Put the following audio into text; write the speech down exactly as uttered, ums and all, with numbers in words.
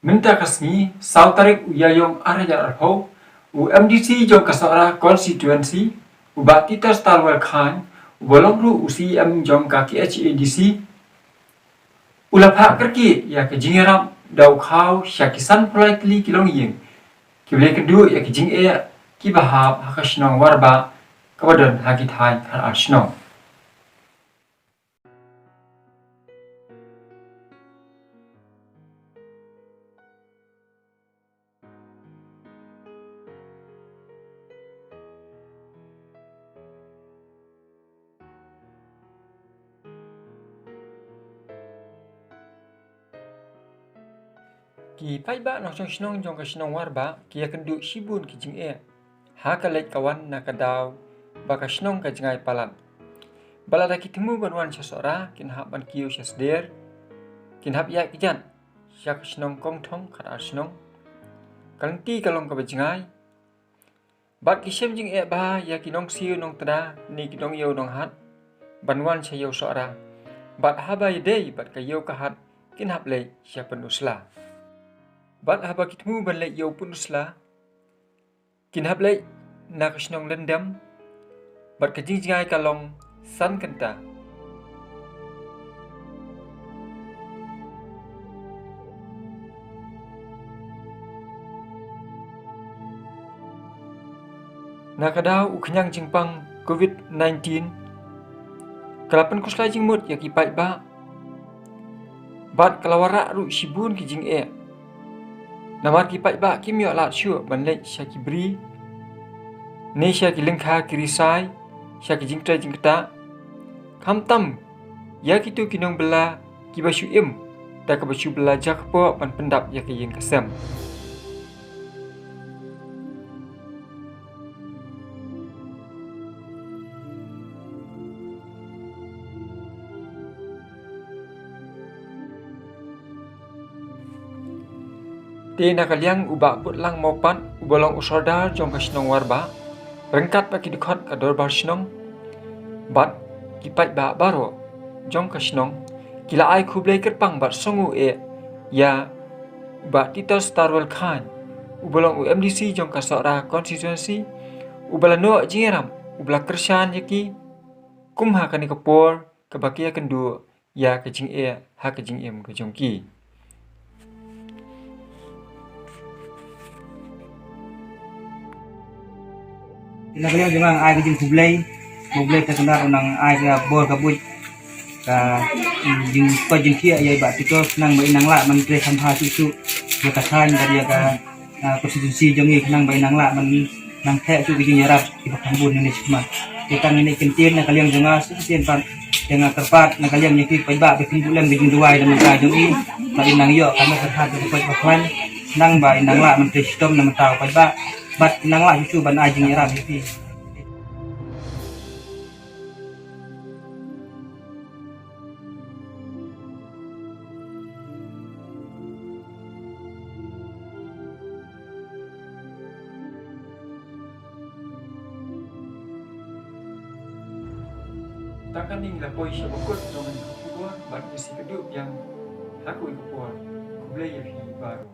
Mynta ka sngi, saw tarik u Ïaïong arhajar arphew, u M D C jong ka Sohra Constituency, u Bah Titos Tarwel Chyne, uba long ruh u C E M jong ka K H A D C, u la phah kyrkieh ïa ka jingïarap da u khaw sha ki sanphew lai tylli ki longïing kiba la ïakynduh ïa ki jingeh kiba hap ha ka shnong Warbah kaba don ha ki thaiñ Khadar Shnong. Ki paidbah nongshong shnong jong ka shnong Warbah ki ïakynduh shibun ki jingeh ha ka leit ka wan na ka daw ba ka shnong ka jngai palat. Ba lada ki thmu ban wan sha Sohra, kin hap ban kiew sha sder, kin hap ïaid kjat sha ka shnong Kongthong Khadar Shnong. Ka lynti ka long kaba jngai. Bad ki shem jingeh bha ïa ki nongsiew nongtda ne ki nongïew nonghat ban wan sha ïew Sohra. Bad haba ïadei bad ka ïew ka hat, kin hap leit sha Pynursla. Bad haba ki thmu ban leit ïew Pynursla, kin hap leit na ka shnong Lyndem. Bad ka jingjngai ka long san kynta. Na ka daw u khñiang jingpang Covid nineteen, ka la pynkhuslai jingmut ïa ki paidbah. Bad ka la wanrah ruh shibun ki jingeh. Namar ki paidbah kim ïoh lad shuh ban leit sha ki bri, ne sha ki lyngkha ki risai, sha ki jingtrei jingktah. Khamtam ïa kito ki nongbylla kiba shu im da kaba shu bylla jakpoh ban pyndap ïa ka ïing ka sem. Te na ka liang u Bah Putlang Mawpat, uba long u sordar jong ka shnong Warbah, ryngkat bad ki dkhot ka dorbar shnong bad ki paidbah baroh jong ka shnong, ki la ai khublei kyrpang bad sngewnguh eh ïa u Bah Titos Tarwel Chyne, uba long u M D C jong ka Sohra Constituency, uba la noh jingïarap, uba la kyrshan ïa ki kum ha kane ka por kaba ki ïakynduh ïa ka jingeh ha ka jingim ka jong ki. Ina ka liang jong nga ai ka jingkhublei, khublei ka sendar u nang ai ka bor ka buit, ka jingkoit jingkhiah ïa i Bah Titos, nang ba i nang lah ban trei kham bha shuh shuh ïa ka thaiñ bad ïa ka, ah, konstituensi jong ngi, nang ba i nang lah ban nang theh shuh ka jingïarap kiba kham bun nangne shakhmat. Te tang ine i kyntien na ka liang jong nga, shisien pat te nga kyrpad na ka liang jong ki paidbah ba kin buh lem ka jingduwai na ka bynta jong i, ba i nang ïoh ka met ka pyrkhat ka koit ka khlan, nang ba i nang lah ban trei shitom na ka bynta u paidbah bad i nang lah shuh shuh ban ai jingïarap ïa phi. Tang kane ngi la poi sha ba kut jong kane ka khubor bad ngi sa ïakynduh biang ha kawei ka por. Khublei ïa phi baroh.